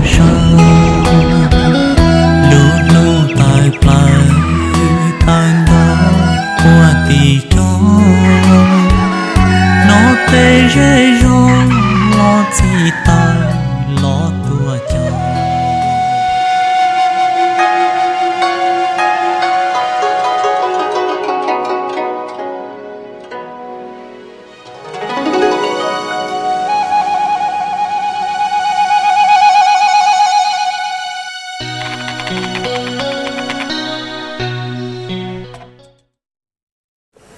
Sawv lub hnub tawm plaws tawm ntog ua tim roob, hnov tej zej zog los txhim taws los tuaj cog.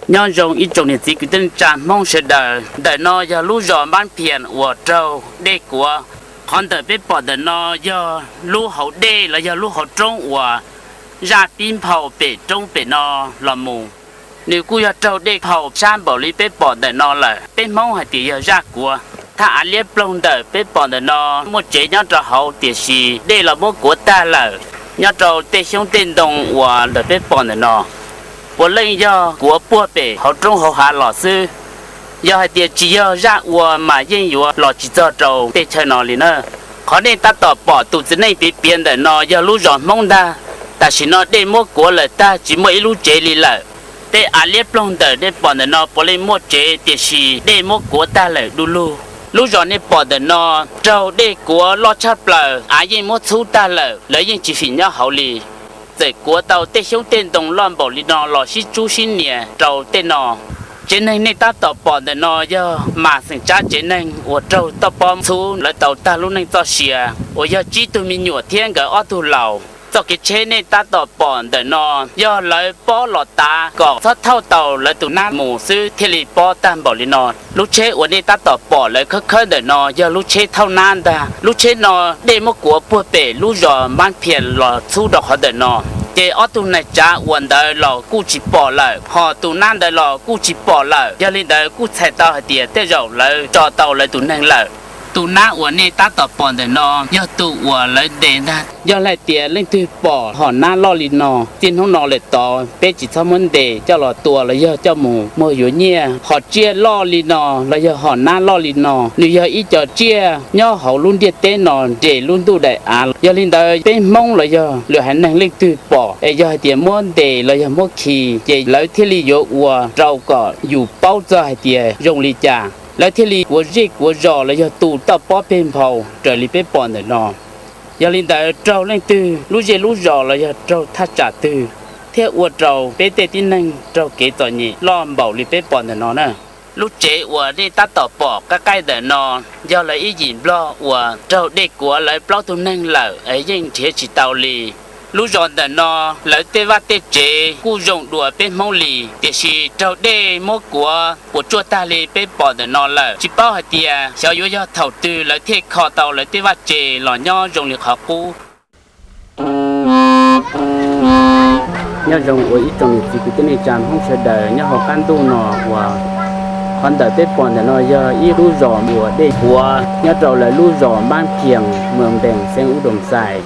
Nyob zoo ib tsoom niam txiv kwv tij neej tsa Hmoob sawv daws, ntawm no yog lub zos Npab Phias uas raug dej kuav. Qhov ntawm peb pom ntawm no yog lub hauv dej los yog lub hauv roob uas zaj pib nphau pem roob pem no los mus. Nws kuj yog raug dej nphau sab npaum li peb pom ntawm no lawm, peb Hmoob hais tias yog zaj kuav. Thaj av liab ploog ntawm peb pom ntawm no muaj tsev nyob rau hauv tiam sis dej los muab kuav tag lawm. Nyob rau tej xyoob tej ntoo uas ntawm peb pom ntawm no puav leej yog kuav puag pem hauv roob hauv hav los xwb. Yog hais tias tsis yog zaj ua mas yeej yuav los tsis txog rau tej chaw no li na. Qhov nej tab tom pom tus txiv neej piav piav ntawm no yog lub zos Hmoob ntag. Tam sim no dej muab kuav lawm tag tsis muaj ib lub tsev li lawm. Tej av liab ploog ntawm nej pom ntawm no puav leej muaj tsev tiam sis dej muab kuav tag lawm du lug. Lub zos nej pom ntawm no raug dej kuav loj tshaj plaws, av yeej muab txhub tag lawm, lawv yeej tsis fim nyob hauv li. Txawm kuav tau tej xyoob tej ntoo loj npaum li no los sib tsub sib nias rau tej no. Tsev neeg nej tab tom pom ntawm no yog Mas xeem Tsab tsev neeg uas raug toj pob txhub, lawv tau tag lub neej txoj sia, uas yog tsib tug me nyuam thiab nkawd ob tug laus. Txoj kev tsheb nej tab tom pom ntawm no yog lawv pob los tav kom txhob thauj tau lawv tus nab mus xwb thiaj li pob tag npaum li no. Lub tsheb uas nej tab tom pom lawv khawb khawb ntawm no yog lub tsheb thauj nab ntag. Lub tsheb no dej muab kuav puag pem lub zos Npab Phias los txhub rau qhov ntawm no, ces ob tug neeg tsav uas ntawd los kuj tsis pom lawm, ho tus nab ntawd los kuj tsis pom lawm. Yog li ntawd kuj txhais tau hais tias tej zaum lawv tso tau lawv tus neeg lawm. Tus nab uas nej tab tom pom ntawm no yog tus uas lawv ntes ntag. Yog hais tias leej twg pom hom nab loj li no, txij hnub no lawm tod peb tsis txhob muab ntes coj los tua los yog coj mus muag yuav nyiaj. Hom tsiaj loj li no los yog hom nab loj li no, nws yog ib co tsiaj nyob hauv lub ntiaj teb no nres lub ntuj daim av. Yog li ntawd peb Hmoob los yog lwm haiv neeg leej twg pom es yog hais tias muab ntes los yog muab khi, ces lawv thiaj li yuav ua rau kom yus paub txog hais tias zoo li cas, lawv thiaj li kuav zej kuav zos los yog tu toj pob peg nphau raws li peb pom ntawm no. Yog li ntawd raug leej twg lub zej lub zos los yog raug thaj tsam twg thiaj ua rau peb tej tib neeg raug kev txom nyem loj npaum li peb pom ntawm no na. Lub tsev uas nej tab tom pom qab qaib ntawm no yog lawv ib yim Nplog uas raug dej kuav lawv plaub tug neeg lawm es yeej nrhiav tsis tau li. Lub zos ntawm no lawv tej vaj tej tsev kuj zoo dua peb Hmoob li, tiam sis raug dej muab kuav puas tsuaj tag li peb pom ntawm no lawm. Tsis paub hais tias xyov yuav yog thaum twg lawv thiaj kho tau lawv tej vaj tse los nyob zoo li qhov qub. Nyob zoo uas ib tsoom niam txiv kwv tij neej tsa Hmoob sawv daws, nyob hauv qab ntuj no uas qhov ntawm peb pom ntawm no yog ib lub zos uas dej kuav nyob rau lawv lub zos Npab Phias, moos Npees, xeev Ub Doos Xais.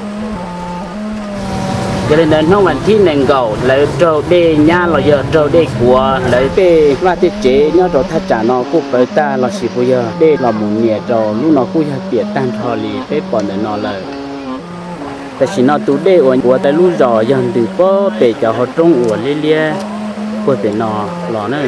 Yog li ntawd hnub vas thib nees nkaum lawv raug dej nyab los yog raug dej kuav, lawv tej vaj tej tsev nyob rau thaj tsam no kuj pawv tag los sis puas yog dej los mus nias rau lub no kuj yog piam tag nrho li peb pom ntawm no lawm. Tam sim no tus dej uas kuav lawv lub zos yog ntws puag pem cov hauv roob uas liab liab puag pem no los na.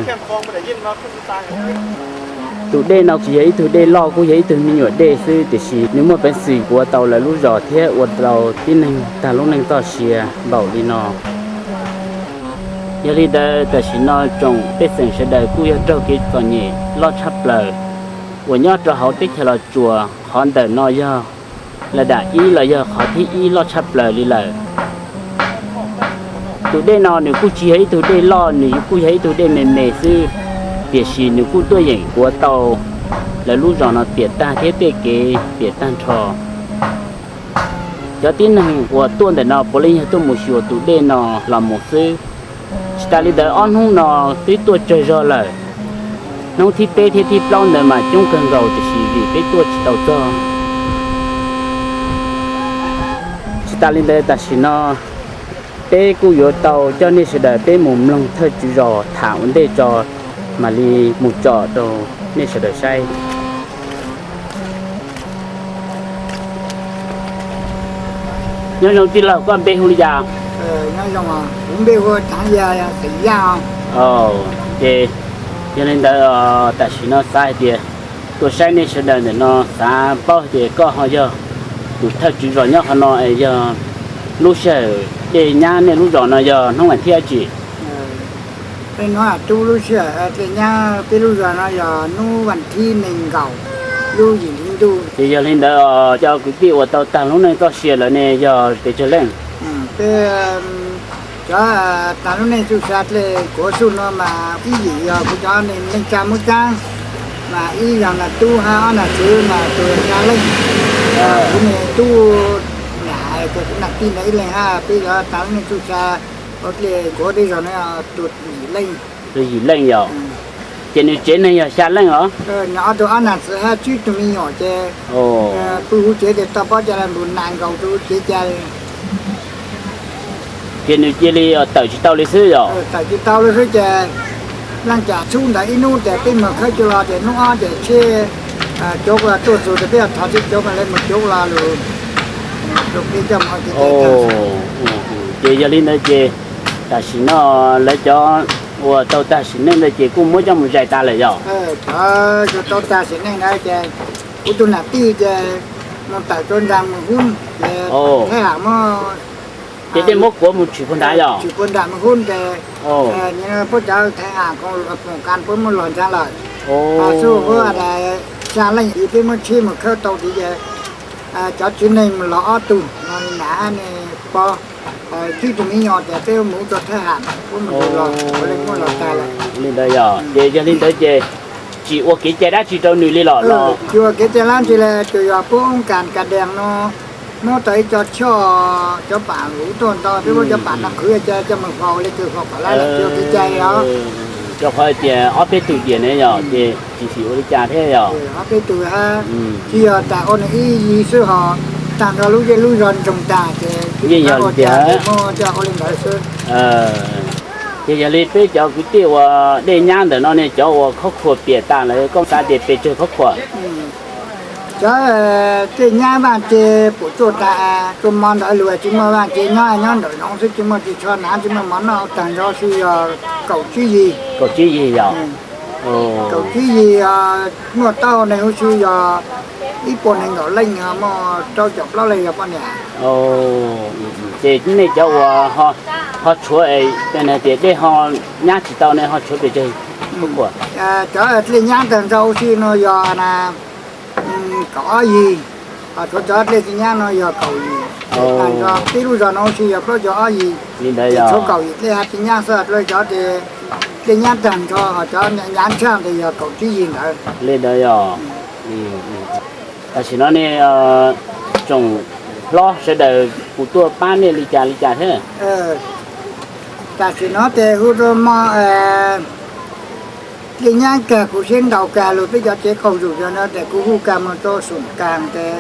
Tus dej no tsis yog ib tug dej loj, kuj yog ib tug me nyuam dej xwb, tiam sis nws muaj peev xwm kuav tau lawv lub zos thiab ua rau tib neeg tag lub neej txoj sia npaum li no. Yog li ntawd tam sim no tsoom pej xeem sawv daws kuj yog raug kev txom nyem loj tshaj plaws uas nyob rau hauv teb chaws Los Tsuas. Qhov ntawm no yog lawv dam ib los yog qhov thib ib loj tshaj plaws li lawm. Tus dej no nws kuj tsis yog ib tug dej loj, nws kuj yog ib tug dej me me xwb, tiam sis nws kuj tuaj yeem kuav tau lawv lub zos no piam tag thiab tej kev piam tag nrho. Cov tib neeg uas tuaj ntawm no puav leej yog tuaj mus xyuas tus dej no los mus xwb. Tsis tas li ntawd ob hnub no twb tuaj tsawg zog lawm. Hnub thib peb thiab thib plaub ntawd mas coob kawg nkaus tiam sis vim peb tuaj tsis tau txog. Tsis tas li ntawd tam sim no peb kuj yuav tau coj nej sawv daws peb mus mloog thawj tswv zos tham ua ntej tso, mam li mus tsom rau nej sawv daws saib. Nyob zoo tij laug, koj npe hu li cas? Kuv npe hu Thav Yaj, xeem Yaj. Ces yog li ntawd, tam sim no xav hais tias tuaj saib nej sawv daws ntawm no xav paub tias koj ho yog tus thawj tswv zos nyob qhov no es yog lub sij hawm dej nyab nej lub zos no yog hnub vas thib dab tsi? Peb hnub tub lub sij hawm dej nyab peb lub zos no yog hnub vas thib nees nkaum lub yim hli ntuj. Ces yog li ntawd, cov kwv tij uas tau tag lub neej txoj sia lawm ne yog pes tsawg leej? Peb cov tag lub neej txoj sia dlej kuav xub no mas ib yim yog kuv cov neej tsa Moob Tsaab, mas ib yog nas tub hab ob nas txwv mas tus xya leej. Kuv niag tub niam hais tias kuv nas tij ntawd ib leeg hab peb cov tag lub neej txoj sia hauv dlej kuav peb zos no tus yim leej. Tus yim leej yog. Ces nws tsev neeg yog xya leej os. Nws ob tug ob nas txwv hab tsib tug me nyuam ces pw huv tsev ces tau pob ca las npus nas nkaus rau huv tsev cas. Ces nws cia li tawm tsis tau li xwb yog? Tawm tsis tau li xwb ces leej cam txhub ntawd ib hnub ces peb mus khawb cua los ces hnub ob ces tshiab cov tuaj txug ces peb yog thov tshiab cov mas lawv mus cov los lus rau peb coj mus. Ces yog li ntawd ces tam sim no lawv cov uas tau tag sim neej ntawd ces kuj muab coj mus zais tas lawm yog? Cov tau tag sim neej ntawd ces kuv tus nam tij ces mus tawm rau nram Moos Hub ces thab ham muab, ces dej muab kuav mus tshwm puag nrad yog? Tshwm puag nram Moos Hub ces puab cov thab ham koom kas puab muab los ntshaav lawm. Xub huab xya leej ces peb muab tshiab mus khawb tau tid ces cov tsev neeg mus los ob tug no li nam hab ne pog, tsib tug me nyuam ces peb mus ua rau thab ham puab mus los puab le muab los tas lawm. Li ntawd yog? Ces yog li ntawd ces tsis ua kev cai dab tsi rau nws li los? Tsis ua kev cai dab tsi li, tsuas yog puab oob kas kas dees no muab tau ib co choj, cov pam luv tuaj nto peb muab cov pam no qhwv cai coj mus faus li kws faus kom lab lawm, tsis ua kev cai os. Rau qhov tias ob peb tug diam ne yog ces tsis xim ua li cas thiab yog? Ob peb tug hab, tsis yog tas ua nws ib yig xwb hos, tag nrho lub zej lub zog ntsoog tag ces yeej yog li tias muab coj ua li ntawd xwb. Ces yog li peb cov kwv tij uas dej nyab ntawm no ne cov uas khab khuam piam tas lawm koj xav tias pes tsawg khab khuam? Cov dej nyab Vaaj Ceg pum tuaj tas, tuaj mov ntawd lug tsis muaj, Vaaj Ceg nyob nyob nraum zoov xwb tsis muaj ris tsho hnav tsis muaj mov noj, tag nrho huv si yog kaum tsib yig. Kaum tsib yig yog? Kaum tsib yig, muaj tau neeg huv si yog ib puas nees nkaum leej, muaj rau caum plaub leeg yog poj niam. Ces nej cov uas ho tshuav, tias dej ho nyab tsis tau ne ho tshuav pes tsawg khab khuam? Cov dlej nyab tag nrho huv si no yog kaum ob yig, ho tshuav cov dlej tsis nyab no yog kaum yim. Tag nrho peb lub zos no huv si yog plaub caug ob yig, li ntawd yog tshuav kaum yim dlej hab tsis nyab xwb, cov dlej nyab tag nrho ho cov nyab ntshav ntawd yog kaum tsib yig ntawd. Li ntawd yog? Tam sim no ne tsoom hlob sawv daws puas tuaj pab nej li cas li cas thiab? Tam sim no ces hu rau mo, dlej nyab kag kuv siab ntau kag lug peb cov tsev qaug zug zog no ces kuv hu kag mus rau Xoom Kas ces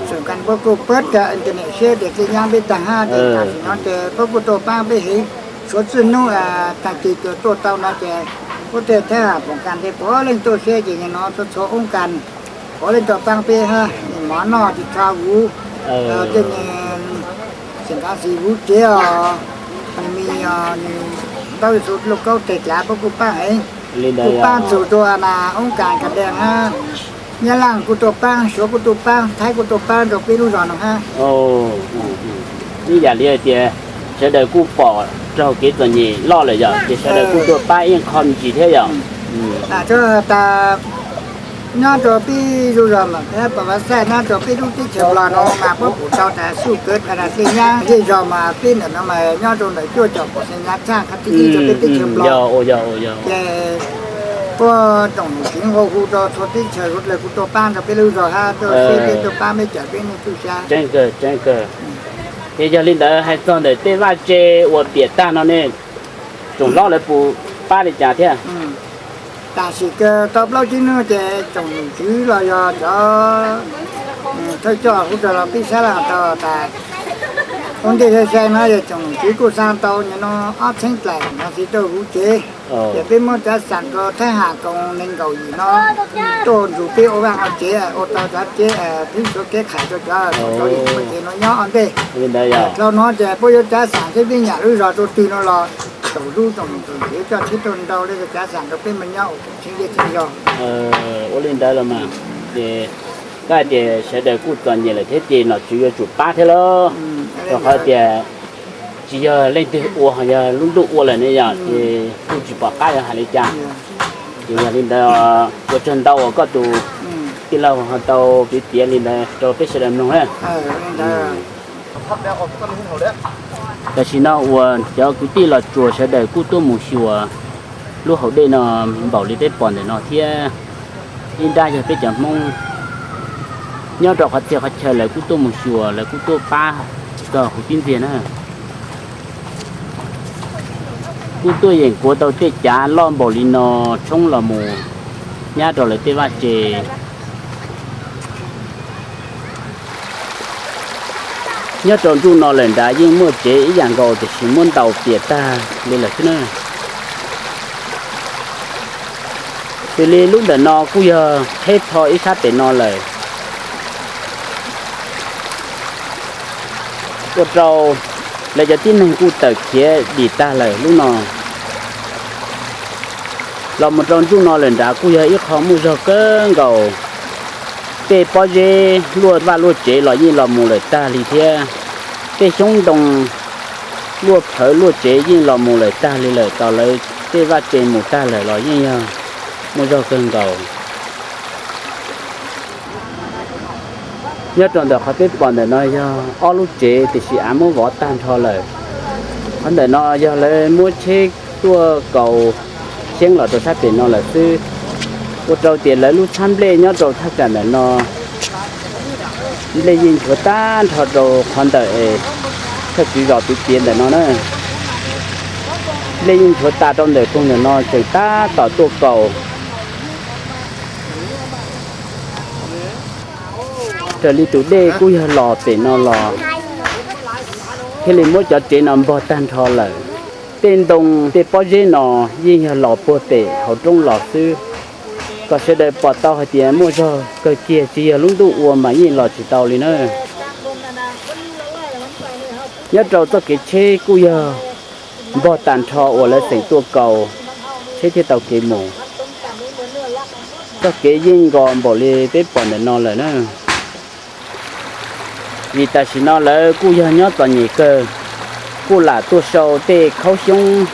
Xoom Kas puab kuj pab kag internet siab ces dlej nyab peb tag hab ces tam sim no ces puab kuj tuaj pab peb heev. Suav txij hnub tag kis tuaj tau no ces puab tej thab ham Foom Kas ces puav leej tuaj siab ces nim no txhua txhua oob kas puav leej tuaj paab peb hab, mov noj ris tsho vuv, tej me xeem Kas Xis vuv tsev os, nws me os, nws ntaub xu lauj kaub teg dlav puab kuj paab heev. Kuj paab txug rua na oob kas kas dees hab, Nyab Laaj kuj tuaj paab, Suav kuj tuaj paab, Thaib kuj tuaj paab rua peb lub zog no hab. Ib yam li hais tias sawv daws kuj pom raug kev txom nyem loj lawm yom, ces sawv daws kuj tuaj paab ib qho me ntsis thiab yom. Has tas nyob rua peb lub zog mas peb pom vav xaj nyob rua peb lub teb chaws Nplog no mas puab pum tau tas xuj kawv tas dlej nyab zej zog mas peb ntawm no mas nyob rua ntawm cuaj caum pum xees nyab tshaj qhov thib ib rua peb teb chaws Nplog. Ces puab tsoom nom tswv nqua hu rua txhua teb chaws suav dlawg kuj tuaj paab rua peb lub zog hab tuaj sib peb tuaj paab peb cawm peb neej txuj xyab. Ces yog li ntawd hais txog ntawm tej vaj tse uas piam tag no ne, tsoom hlob lawv puas paab li cas thiab? Tam sim kawg tau plaub tsib hnub ces tsoom nom tswv los yog cov thawj coj huv rua los peb sab laj tau tas Ua ntej sai sai no yog tsoom tswv kuj xa tau nim no ob txheeb dlaim no tiv rau huv tsev, ces peb muab cav xam rau thab ham koom nees nkaum yim no tuaj nrug peb ua vaj ua tsev, ua tau cov tsev, peb suav kev qhais rau cov tsoom rau yim ua tsev no nyob ua ntej. Dlhau no ces puab yuav cav xam seb peb nyam lub zog rau twg no los tsoom zub tsoom ntxwv coj tsheb rau ntau li cav xam rau peb mus nyob ua tsev txheeb zej txheeb zog. Ua li ntawd los mas, ces koj hais tias sawv daws kuj txom nyem lawm thiab ces nom tswv yuav tsum pab thiab lauj, rau qhov tias tsis yog leej twg ua, yog lub ntuj ua lawm ne yom, ces kuj tsis pom qab yuav hais li cas. Ces yog li ntawd, ua tsaug ntau uas koj tus tij laug ho tau piav piav li ntawd rau peb sawv daws mloog na. Tam sim no uas cov kwv tij Los Tsuas sawv daws kuj tuaj mus xyuas lub hauv dej no npaum li peb pom ntawm no thiab. Ib nrab yog peb cov Hmoob nyob rau qhov txhia qhov chaw lawv kuj tuaj mus xyuas, lawv kuj tuaj pab txog huv tib ntxiag na. Kuj tuaj yeem kuav tau tej cav loj npaum li no tshoob los mus nyab rau lawv tej vaj tse. Nyob rau ntuj no lawm nrad yeej muaj tsev ib yam nkaus tiam sis muab ntaus piam tag li lawm xwb na. Xws li lub ntawm no kuj yog qheb tho ib sab pem no lawm, ua rau lawv cov tib neeg kuj tawm khiav dim tag lawm lub no. Los mus rau ntuj no lawm nrad kuj yog ib qho muaj zog kawg nkaus. Tej pob zeb luaj vaj luaj tsev los yeej los mus lawm tag li thiab. Tej xyoob ntoo luaj phawv luaj tsev yeej los mus lawm tag li lawm, tos lawv tej vaj tse mus tag lawm los yeej yog muaj zog kawg nkaus. Nyob rau ntawm qhov peb pom ntawm no yog ob lub tsev tiam sis av muab vov tag nrho lawm. Qhov ntawm no yog lawv muab tsheb tuaj kaus xyeeb los rau sab pem no lawm xwb. Ua rau tias lawv lub txhab nplej nyob rau thaj tsam ntawm no, nplej yeej nchuav tag nrho rau qhov ntawm es thawj tswv zos piav piav ntawm no na. Nplej yeej nchuav tas rau ntawm koog ntawm no tseem tab tom tuaj kaus. Raws li tus dej kuj yog los pem no los thiaj li muab cov tsev no npog tag nrho lawm. Tej ntoo tej pob zeb no yeej yog los puag pem hauv roob los xwb. Kom sawv daws pom tau hais tias muaj zog kawg kiag, tsis yog lub ntuj ua mas yeej los tsis tau li na. Nyob rau txoj kev tsheb kuj yog npog tag nrho uas lawv xeem tuaj kaus tsheb thiaj tau kev mus. Txoj kev yeej nkaus npaum li peb pom ntawm no lawm na. Vim tam sim no lawv kuj yog nyob txom nyem kawg, kuj lam tuaj sau tej khaub xyoob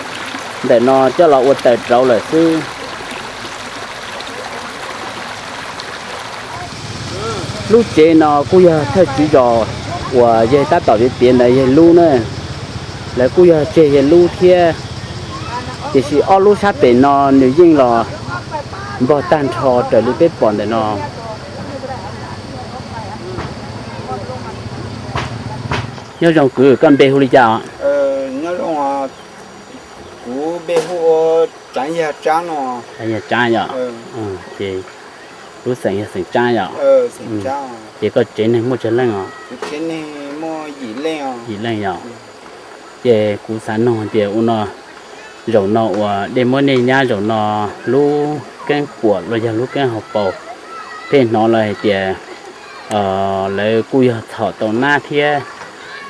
ntawm no coj los ua taws rauv lawm xwb. Lub tsev no kuj yog thawj tswv zos uas yawg tab tom piav piav ntawd yawg lub na. Lawv kuj yog tseg yawg lub thiab, tiam sis ob lub sab pem no nws yeej los npog tag nrho raws li peb pom ntawm no. Nyob zoo kwv, koj npe hu li cas os? Nyob zoo, kuv npe hu ua Tsaab Yag Tsaab no. Tsaab Yag Tsaab yom? Ces lub xeem yog xeem Tsaab yom? Ces koj tsev neeg muaj tsawg leej os? Kuv tsev neeg muaj yim leej os. Yim leej yom? Ces kuv xav nug tias ua no, zaum no uas dej muab nej nyab zaum no lub keeb puam los yog lub keeb hauv paus, pheej hnov lawv hais tias lawv kuj yog txhom tau nab thiab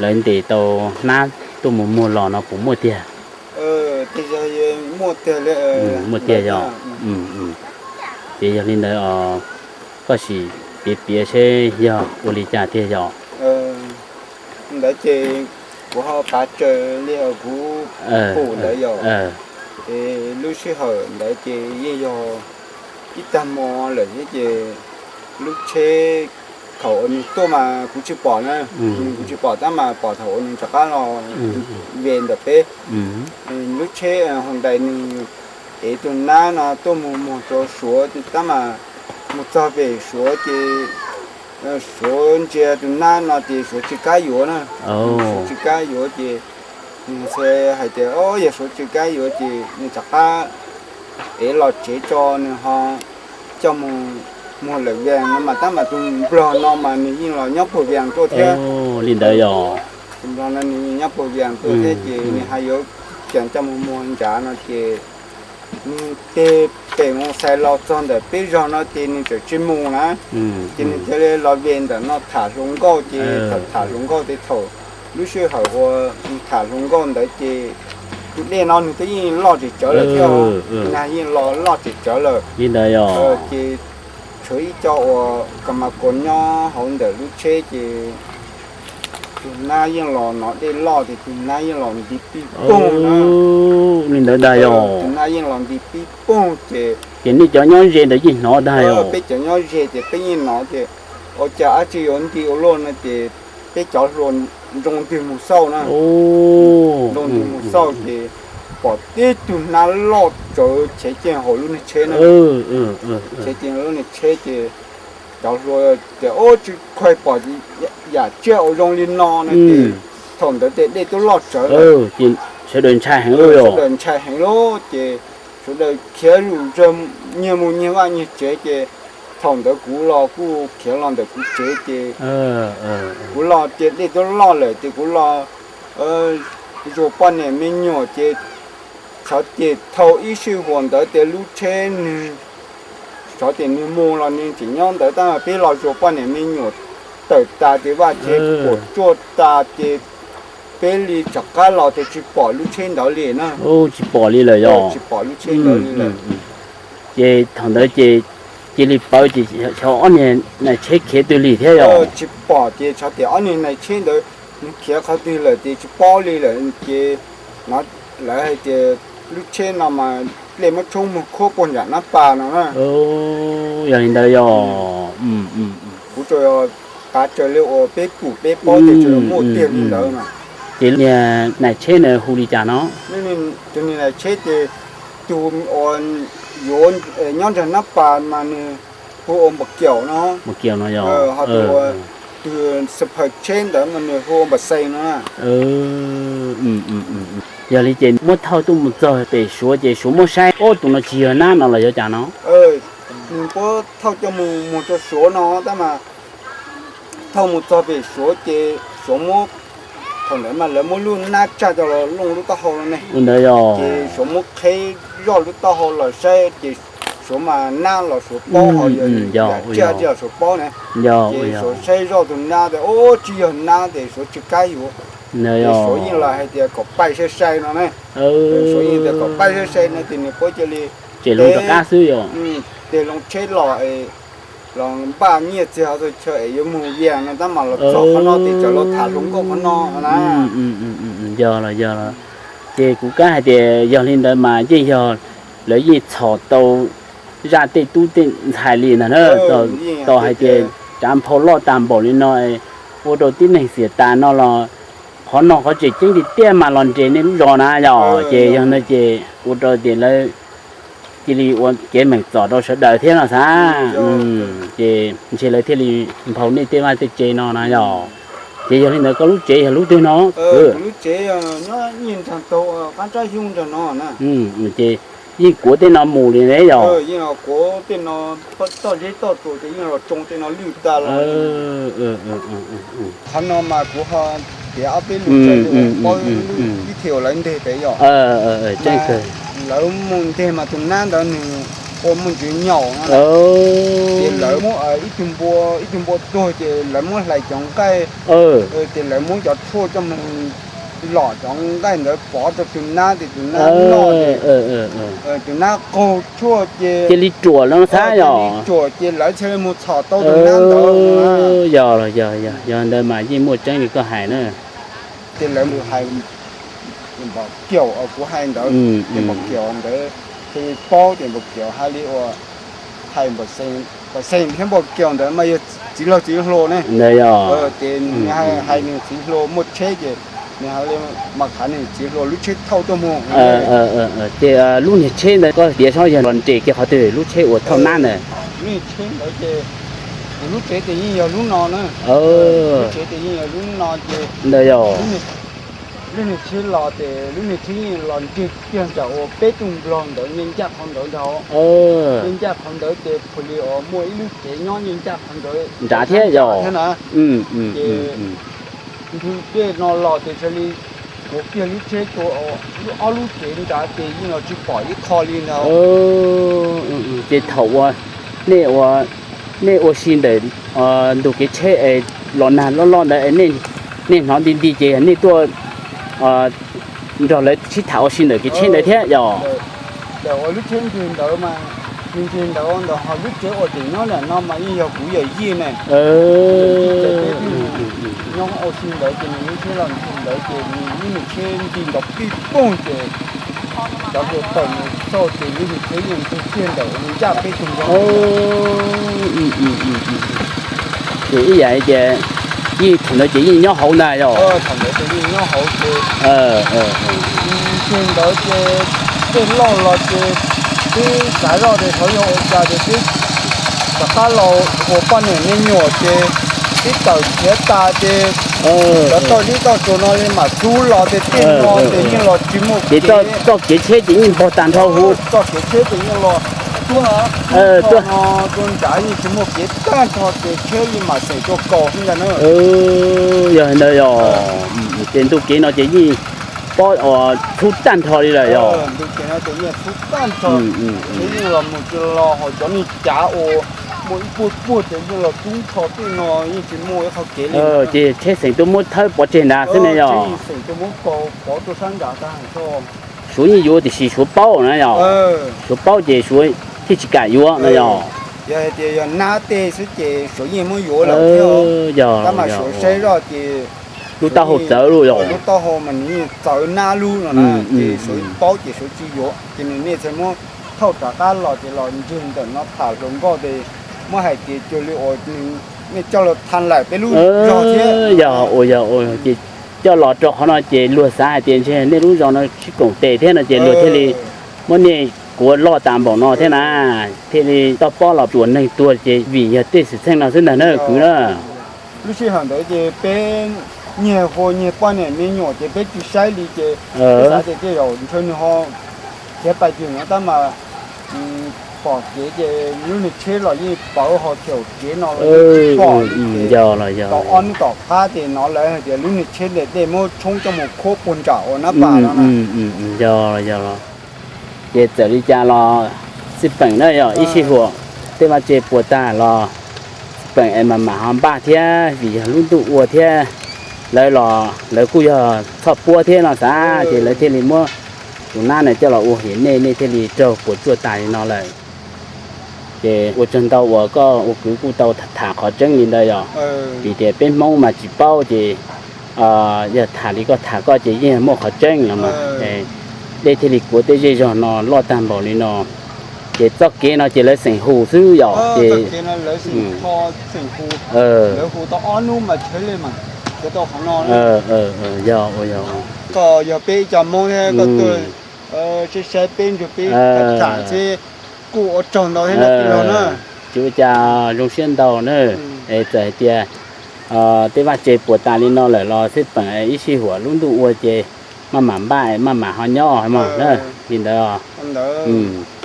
lawv ntes tau nab tuaj mus muag los no puas muaj tiag? Muaj tiag yom? Ces yog li ntawd os, koj sim piav piav seb yog ua li cas tiag yom? Ntawd ces kuv ho pav tsaws li kuv pum ntawd yom, ces lub sij hawm ntawd ces yeej yog ib tag hmo lawm thiab ces lub tsheb thaum uas nws tuaj mas kuv tsis pom na, kuv tsis pom tab mas pom thaum uas nws rov qab los ve ntawm peb. Lub tsheb Hyundai nws ev tus nab no tuaj mus muag rau Suav tab mas mus txog pem Suav ces Suav ntsia tus nab no ces Suav tsis kam yuav na. Suav tsis kam yuav ces nws hais tias o yog Suav tsis kam yuav ces nws rov qab ev los tsev tso nws ho coj mus muag lawm Vias no mas tab mas tus nplog no mas nws yeej los nyob puag Vias tuaj thiab. Li ntawd yog. Nplog no nws nyob puag vias tuaj thiab ces nws hais yuav coj mus muag nrad no ces nws tes pem mus xais los txog ntawm peb zog no ces nws tseem tsis mus na. Ces nws thiaj li los ve ntawm no tham hluas nkauj ces tham hluas nkauj ces thaum lub sij hawm uas nws tham hluas nkauj ntawd ces tus dej no nws twb yeej loj tsis tsawv lawm thiab, nag yeej los loj tsis tsawv lawm. Ces tshuav ib co uas ka mas kuas nyob hauv ntawm lub tsheb ces tus nab yeej los hnov dej loj ces tus nab yeej los nti pij poog na. Li ntawd ntag yog. Tus nab yeej los nti pij poog ces, ces nej cov nyob ze ntawd yeej hnov ntag yog. Peb cov nyob ze ces peb yeej hnov ces ua cas dab tsi yuav nti ua luaj no ces peb cov hluas nroo ntws mus xauj na. Nroo ntws mus xauj ces pom tib tug nab loj tsawv chev cees hauv lub niag tsheb na. Chev cees lub niag tsheb ces cov hluas tias ub tsis pom yam tsiaj uas zoo li no no ces thaum ntawd ces dej twb loj tsawv lawm. Sawv daws ntshai heev lawm ces sawv daws khiav lus zawg nyiag mus nyiag vaj nyiag tsev ces thaum ntawd kuv los kuj khiav los ntawm kuv tsev ces kuv los ces dej twb loj lawm ces kuv los zuas poj niam me nyuam ces xyov ces thaum ib sij huam ntawd ces lub tsheb nws xyov ces nws mus los nws tseem nyob ntawd tab mas peb los zuas poj niam me nyuam tawm tas ces vaj tsev puas tsuaj tas ces peb li rov qab los ces tsis pom lub tsheb ntawd li na. Tsis pom li lawm yog. Tsis pom lub tsheb ntawd li lawm. Ces thaum ntawd ces cia li pawv ces xyov ob niag nais tsheb khiav twg li thiab yog. Tsis pom ces xyov tias ob niag nais tsheb ntawd nws khiav qhov twg lawm ces tsis paub li lawm ces no lawv hais tias lub tsheb no mas dej muab tshoob muag khuab puag nram nab pas no na. Yog li ntawd yog. Kuv tsuas yog qav tsaws li uas peb pum peb paub tias tsuas muaj tiag li ntawd na. Ces niag nais tsheb na hu li cas no? Tus niag nais tsheb ces tus uas yuav nyob nram nab pas mas nws hu ua Npam Kiaum no. Ho tus uas tus xab phaws tsheb ntawd mas nws hu ua Npam Xees no. Yog li ces muab thauj tuaj mus txog pem Suav ces Suav muab saib ub tus no tsis yog nab no los yog cas no? Nws puab thauj coj mus muag rau Suav no tab mas thauj mus txog pem Suav ces Suav muab, thaum ntawd mas lawv muab lub nab tsaj coj los looj lub taub hau no ne. Ua ntawd yog. Ces Suav muab qheb zoj lub taub hau los saib ces Suav mas nab los Suav paub ho yog yam tsiaj tsis yog Suav paub na. Ces Suav saib zoj tus nab tias ub tsis yog nab ces Suav tsis kam yuav. Ces Suav yeej los hais tias kom paib sai sai no ne. Suav yeej tias kom paib sai sai no ces nws puab cia li tseem loo rov qab xwb yog. Tes loo tsheb los los npaj nyiaj txiag hauv txhua chaw es yuav mus Vias no tab mas los txog qhov no ces txawm los tham hluas nkauj qhov no na. Yog los yog los. Ces kuv kam hais tias yog li ntawd mas yeej yog lawv yeej txhom tau zaj tej tub tej ntxhais li ntag na. Tau hais tias tsav nphau loj tag npaum li no ua rau tib neeg xiam tas no los qhov no qhov tseem ceeb tiag tiag mas los nres nej lub zos na yog. Ces yog ntawd ces ua rau tias lawv cia li ua kev meem txom rau sawv daws thiab no xav. Ces ntshe lawv thiaj li nphau nej tej vaj tej tsev no na yog. Ces yog li ntawd koj lub tsev yog lub twg no? Kuv lub tsev nyob nyiaj nrag taug qab ntsab xyoob nrag no na. Ces yeej kuav tej no mus li ne yog. Yeej kuav tej no, toj zeb toj tus ces yeej los tsoo tej no lwj tag los. Qhov no mas kuv ho tiav ob peb lus txawv paub ib txhia uas lawv nteg pem yog. Lawv mus nteg mas tus nab ntawd nws ua muaj ntsis nyaum no. Ces lawv muab ib tug npua, ib tug npua tuag ces lawv muab hlais cov nqaij, ces lawv muab cov tshuaj coj mus lom cov nqaij ntawd pov rau tus nab ces tus nab noj ces tus nab qaug tshuaj ces cia li ruam lawm xab yog. Ruam ces lawv thiaj li mus txhom tau tus nab ntawd. Yog los yog, yog ntawd mas yeej muaj tseeb li koj hais na. Ces lawv mus hais Npam Kiaum, kuv hais ntawd ces Npam Kiaum ntawd thiaj li paub ces Npam Kiaum hais li uas hais Npam Xees thiab Npam Kiaum ntawd mas yog txiv laug txiv hluas ne. Ntawd yog. Ces nws hais nws txiv hluas muaj tsheb ces nws hais li mas khav nws txiv hluas lub tsheb thauj tuaj mus. Ces lub niag tsheb ntawd koj tiav saib yog los nres kiag qhov twg lub tsheb uas thauj nab ntawd? Lub niag tsheb ntawd ces, kuv lub tsev ces yeej yog lub no na. Lub tsev ces yeej yog lub no ces ntawd yog. Lub niag tsheb los ces lub niag tsheb yeej los nres kiag nram uas peb tug nplog ntawd nce ncaj qhov ntawd ntag. Nce ncaj qhov ntawd ces puag li uas muaj ib lub tsev nyob nce ncaj qhov ntawd nrad thiab yog thiab na. Ces Nthwv dej no los ces cia li kuav kiag lub tsheb tua ob lub tsev nrad ces yeej los tsis pom ib qho li ntawd. Ces thaum uas nej ua, nej ua si ntawm ntug kev tsheb es los nag loj loj ntawd, nej hnov nti nti ces nej tuaj nrog lawv sib tham ua si ntawm kev tsheb ntawd thiab yog? Ntawm uas lub tsheb nrig ntawd mas, nrig ntawd ntawm ho lub tsev uas tseem nyob ntawm no mas yeej yog kuv yawm yij ne. Nyob ua si ntawd ces nws lub tsheb los nrig ntawd ces nws lub niag tsheb nrig nrov pij poog ces cov hluas tawm mus txog ces lub niag tsheb yeej nrig kiag ntawm ncaj peb tug npoo. Ces ib yam li tias yeej thaum ntawd ces yeej nyob hauv ntag yog? Thaum ntawd ces yeej nyob hauv ces nrig ntawd ces dej loj los ces twb xav zoj tias xyov yog ua cas ces twb rov qab los ua poj niam me nyuam ces twb tawm khiav tas ces cov toj dib toj tsuas no li mam txub los ces tej no ces yeej los tsis muaj kev. Txoj kev tsheb ces yeej npog tag nrho huv. Txoj kev tsheb ces yeej los tuag, tuag no tuag nrad yeej tsis muaj kev tag nrho ces tsheb li mam xeem tuaj kaus xwb ntag na. Yog li ntawd yog, ces ntu kev no ces yeej pob txhub tag nrho li lawm yog? Ntu kev no ces yeej txhub tag nrho, tsheb yeej los mus tsis los, ho cov niag cav uas muaj ib puag puag ces yeej los txub nrho tej no yeej tsis muaj ib qho kev li. Ces tsheb xeem tuaj muab thawb pov tseg nrad xwb ne yog? Xeem tuaj muab kaus pov rau sab nrad tag. Suav yeej yuav tiam sis Suav paub na yog? Suav paub ces Suav thiaj tsis kam yuav no yog? Yog hais tias yog nab tej xwb ces Suav yeej muab yuav lawm thiab. Tab mas Suav saib zoj ces lub taub hau txawv lub, lub taub hau mas nws yeej txawv nab lub no na, ces Suav paub ces Suav tsis yuav ces nws nej txhaj muab thauj rov qab los ces los nrig ntawm no tham hluas nkauj ces muab hais tias cuag li uas nws nej coj los tham lawm peb lub zog thiab. Yog ua yog ua ces coj los rau qhov no ces luag xav hais tias ntshe nej lub zos no sib koom tes thiab no ces luag thiaj li muab nej kuav loj tas npaum no thiab na, thiaj li toj pob los tsuas neeg tuag ces vim yog tej xwm txheej no xwb ntag na kwv na. Lub sij hawm ntawd ces peb nyiag hu nyiag poj niam me nyuam ces peb tsis saib li ces peb xav tias tej zaum ntshe nws ho khiav pais twg no tab mas pom kev ces lub niag tsheb los yeej pawv ho chaum kev no los yeej pom li ces tau ob hnub tom qab ces no lawv hais tias lub niag tsheb ntawm dej muab tshoob coj mus khuab puag nram uas nab pas no na. Yog yog los ces txawm li cas los xij peem na yog ib sij huam tej vaj tse puas tag los xij peem es mas mam ho npaj thiab vim yog lub ntuj ua thiab lawv los lawv kuj yog txhoj puab thiab no xav ces lawv thiaj li muab tus nab no coj los ua him nej, nej thiaj li raug puas tsuaj tas li no lawm. Ces ua tsaug ntau uas koj ua kwv kuj tau tham qhov tseeb li ntawd yog, vim tias peb Hmoob mas tsis paub ces yog tham li koj tham koj ces yeej muaj qhov tseeb los mas, dej thiaj li kuav tej zej zog no loj tag npaum li no. Ces txoj kev no ces lawv xeem hu xwb yog ces, yog ua yog, koj yog peb ib co Hmoob thiab koj tuaj saib saib peb nrog peb tham xwb kuj ua tsaug ntau thiab na. Tsis ua cas, zoo siab ntau na. Es txawm hais tias tej vaj tse puas tas li no lawm los xij peem ib sij huam lub ntuj ua ces maj mam npaj maj mam ho nyob mog na. Li ntawd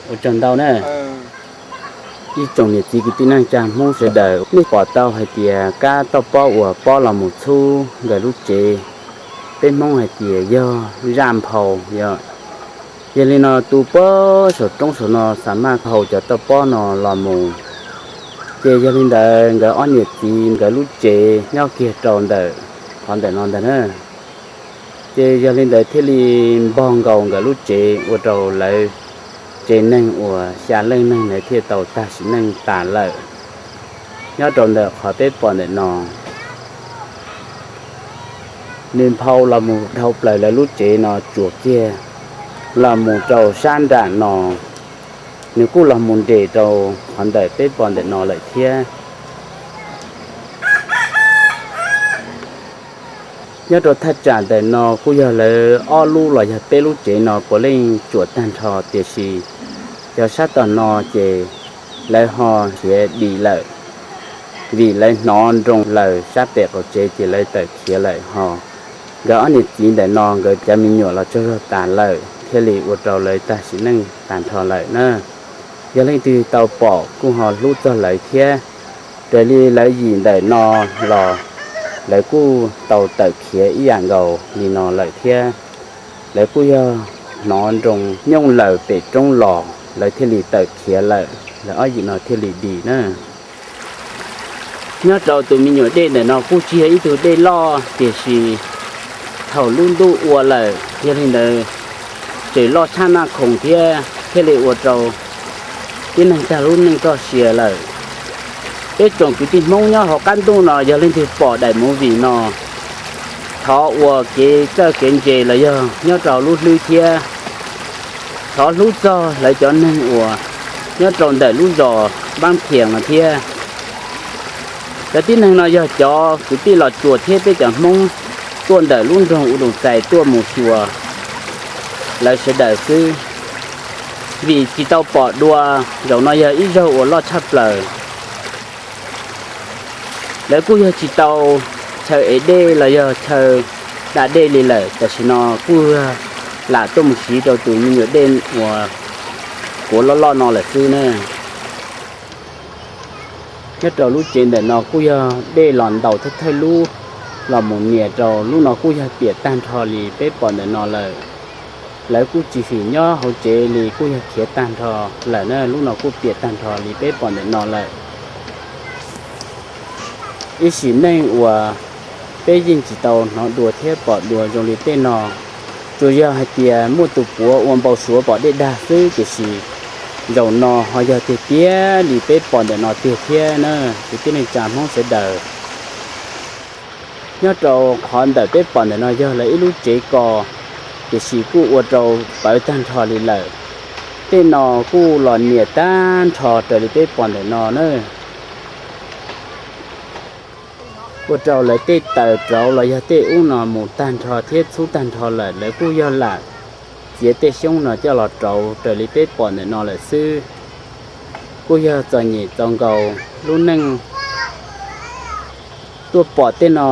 ua tsaug ntau na. Ib tsoom niam txiv kwv tij neej tsa Hmoob sawv daws, nej pom tau hais tias kab toj pob uas pob los mus txhub nkawd lub tsev, peb Hmoob hais tias yog zaj nphau yog. Yog li no tu puag saum roob saum no xa maj haus cov toj pob no los mus. Ces yog li ntawd nkawd ob niam txiv nkawd lub tsev nyob kiag rau ntawm qhov ntawm no ntag na. Ces yog li ntawd thiaj li npog nkaus nkawd lub tsev ua rau lawv tsev neeg uas xya leej neeg ntawd thiaj tau tag sim neej tas lawm. Nyob rau ntawm qhov peb pom ntawm no, nws nphau los mus dhau plaws lawv lub tsev no tsuas kiag los mus rau sab nram no, nws kuj los mus nres rau qhov ntawm peb pom ntawm no lawm thiab. Nyob rau thaj tsam ntawm no kuj yog lawv ob lub los yog peb lub tsev no puav leej tsuas tag nrho, tiam sis cov sab tom no ces lawv ho khiav dim lawm, vim lawv hnov nroo laws sab pem qaum tsev ces lawv tawm khiav lawm ho. Nkawd ob niam txiv ntawm no nkawd cov me nyuam los tsaug zog tas lawm thiaj li ua rau lawv tag sim neej tag nrho lawm na. Yog leej twg tau pom kuj ho hlub txog lawv thiab. Raws li lawv yim ntawm no los lawv kuj tau tawm khiav ib yam nkaus li no lawm thiab. Lawv kuj yog hnov nroo nyooj laws pem roob los lawv thiaj li tawm khiav lawm, lawv ob yim no thiaj li dim na. Nyob rau tus me nyuam dej ntawm no kuj tsis yog ib tug dej loj, tiam sis thaum lub ntuj ua lawm, yog li ntawd tseem loj tshaj naj khoom thiab, thiaj li ua rau tib neeg tag lub neej txoj sia lawm. Peb tsoom kwv tij Hmoob nyob hauv qab ntuj no, yog leej twg pom daim movie no, thov ua kev txawj kev ntse los yog nyob rau lub hlwb thiab, thov hlub txog lawv cov neeg uas nyob rau ntawm lub zos Npaab Phias no thiab. Cov tib neeg no yog cov kwv tij Los Tsuas thiab peb cov Hmoob tuaj ntawm lub nroog U Doo Txais tuaj mus xyuas lawv sawv daws xwb, vim tsis tau pom dua. Zaum no yog ib zaug uas loj tshaj plaws. Lawv kuj yog tsis tau chaw ev dej los yog chaw da dej li lawm, tam sim no kuj lam tuaj mus siv rau tus me nyuam dej uas kuav loj loj no lawm xwb na. Nyob rau lub tsev ntawm no kuj yog dej los ntaus thawj thawj lub los mus nias rau, lub no kuj yog piam tag nrho li peb pom ntawm no lawm. Lawv kuj tsis fim nyob hauv tsev li, kuj yog khiav tag nrho lawm na, lub no kuj piam tag nrho li peb pom ntawm no lawm. Ib sim neej uas peb yeej tsis tau hnov dua thiab pom dua zoo li tej no, tsuas yog hais tias muaj tus puav ua npau suav pom dej dag xwb, tiam sis zaum no ho yog tiag tiag li peb pom ntawm no tiag thiab na, kwv tij neej tsa Hmoob sawv daws. Nyob rau qhov ntawm peb pom ntawm no yog lawv ib lub tsev ko, tiam sis kuj ua rau pawv tag nrho li lawm. Tej no kuj los nias tag nrho raws li peb pom ntawm no na. Ua rau lawv tej taws rauv los yog tej ub no mus tag nrho thiab txhub tag nrho lawm, lawv kuj yog lam txiav tej xyoob no coj los rauv raws li peb pom ntawm no lawm xwb. Kuj yog txom nyem txaus nkaus lub neej. Tuaj pom tej no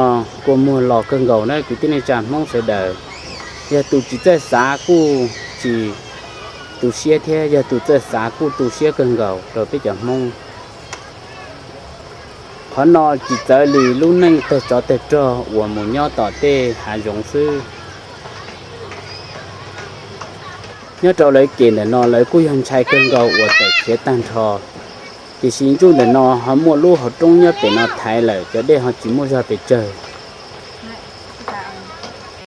kua muag los kawg nkaus na kwv tij neej tsa Hmoob sawv daws. Yog tus tsis txawj xav kuj tsis tu siab thiab, yog tus txawj xav kuj tu siab kawg nkaus rau peb cov Hmoob. Qhov no tsis txawv li lub neej tawg tsov tawg rog uas mus nyob tom tej hav zoov xwb. Nyob rau lawv kem ntawm no lawv kuj yog ntshai kawg nkaus uas tawm khiav tag nrho, tiam sis ntsuj ntawm no ho muaj lub hauv roob nyob pem no thaiv lawm, cov dej ho tsis muaj zog pes tsawg.